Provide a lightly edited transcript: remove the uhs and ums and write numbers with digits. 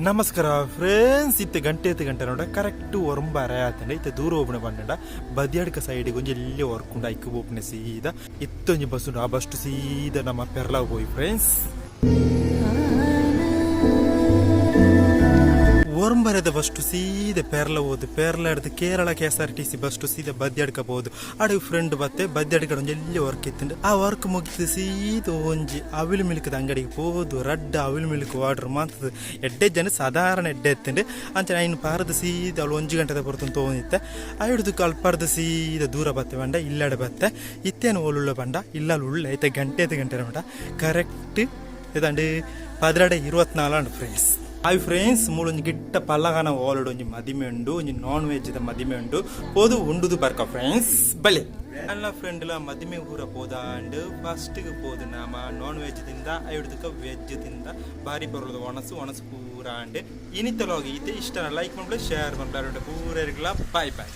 ನಮಸ್ಕಾರ ಫ್ರೆಂಡ್ಸ್, ಇತ್ತೆ ಗಂಟೆ ಎತ್ತು ಗಂಟೆ ನೋಡ ಕರೆಕ್ಟ್ ಒರಂಬಾರೆ ಆತಂಡ. ಇತ್ತೆ ದೂರ ಹೋಗ್ಬಿಡ ಬಂಡ ಬದಿಯಡ್ಕ ಸೈಡಿಗೆ ಒಂಜಿ ಎಲ್ಲಿ ವರ್ಕ್ ಉಂಡು, ಐಕ್ ಪೋಪುನೆ ಸೀದಾ. ಇತ್ತೊಂಜಿ ಬಸ್ ಉಂಡು, ಆ ಬಸ್ ಸೀದಾ ನಮ್ಮ ಪೆರ್ಲ ಪೋಯಿ ಫ್ರೆಂಡ್ಸ್. ಒರಂಬರದ ಬಸ್ಟು ಸೀದೆ ಪೆರ್ಲ ಹೋದು, ಪೆರ್ಲ ಹಿಡ್ದು ಕೇರಳ ಕೆಎಸ್ಆರ್ಟಿಸಿ ಬಸ್ಟು ಸೀದಾ ಬದ್ಯಡ್ಕ ಪೋದು. ಆಡೆ ಫ್ರೆಂಡ್ ಬತ್ತೆ. ಬದ್ಯಡ್ಕ ಒಂಜಿ ಎಲ್ಲಿ ವರ್ಕ್ ಇತ್ತುಂಡು, ಆ ವರ್ಕ್ ಮುಗಿದು ಸೀದ ಒಂಜಿ ಅವಿಲು ಮಿಲ್ಕ್ದ ಅಂಗಡಿಗೆ ಪೋದು ರಡ್ಡ್ ಅವಿಲು ಮಿಲ್ಕ್ ಆರ್ಡರ್ ಮಾತದು. ಎಡ್ಡೆ ಜನ ಸಾಧಾರಣ ಎಡ್ಡೆ ಎತ್ತುಂಡು. ಅಂಚನೆ ಐನ್ ಪಾರದ ಸೀದ ಅವಳು ಒಂಜಿ ಗಂಟೆದ ಪೊರ್ತುಂದು ತೋನಿತ್ತೆ. ಐಡ್ದು ಕಲ್ಪರ್ದು ಸೀದ ದೂರ ಬತ್ತೆ ಪಂಡ ಇಲ್ಲಡೆ ಬತ್ತೆ. ಇತ್ತೇನು ಓಲುಳ್ಳ ಪಂಡ ಇಲ್ಲಲ್ ಉಳ್ಳ. ಇತ್ತೆ ಗಂಟೆ ಗಂಟೆ ಪಂಡ ಕರೆಕ್ಟ್ ಇದಂಡು 12:24 ಅಂಡು ಫ್ರೆಂಡ್ಸ್. ಹಾಯ್ ಫ್ರೆಂಡ್ಸ್, ಮೂಲೊಂಜಿ ಗಿಟ್ಟ ಪಲ್ಲಗನ ಓಲುಡು ಒಂಜಿ ಮದಿಮೆ ಉಂಡು, ಒಂಜಿ ನಾನ್ ವೆಜ್ ದ ಮದಿಮೆ ಉಂಡು. ಪೋದು ಉಂಡುದು ಬರ್ಕ ಫ್ರೆಂಡ್ಸ್. ಬಲೆ ನನ್ನ ಫ್ರೆಂಡ್ಲ ಮದಿಮೆ ಊರ ಪೋದಾಂಡ್. ಫಸ್ಟ್ಗೆ ಪೋದು ನಾಮ ನಾನ್ ವೆಜ್ ತಿಂದ, ಐಡ್ದಕ್ಕ ವೆಜ್ ತಿಂದ. ಬಾರಿ ಬರೋದು ಒಣಸು ಒಣಸು ಪೂರ ಅಂಡ್. ಇನಿತಲಾಗಿ ಇತ್ತೆ ಇಷ್ಟ ಲೈಕ್ ಮಾಡ್ಬಿಡ, ಶೇರ್ ಮಾಡ್ಬಿಡ. ಪೂರ ಬಾಯ್ ಬಾಯ್.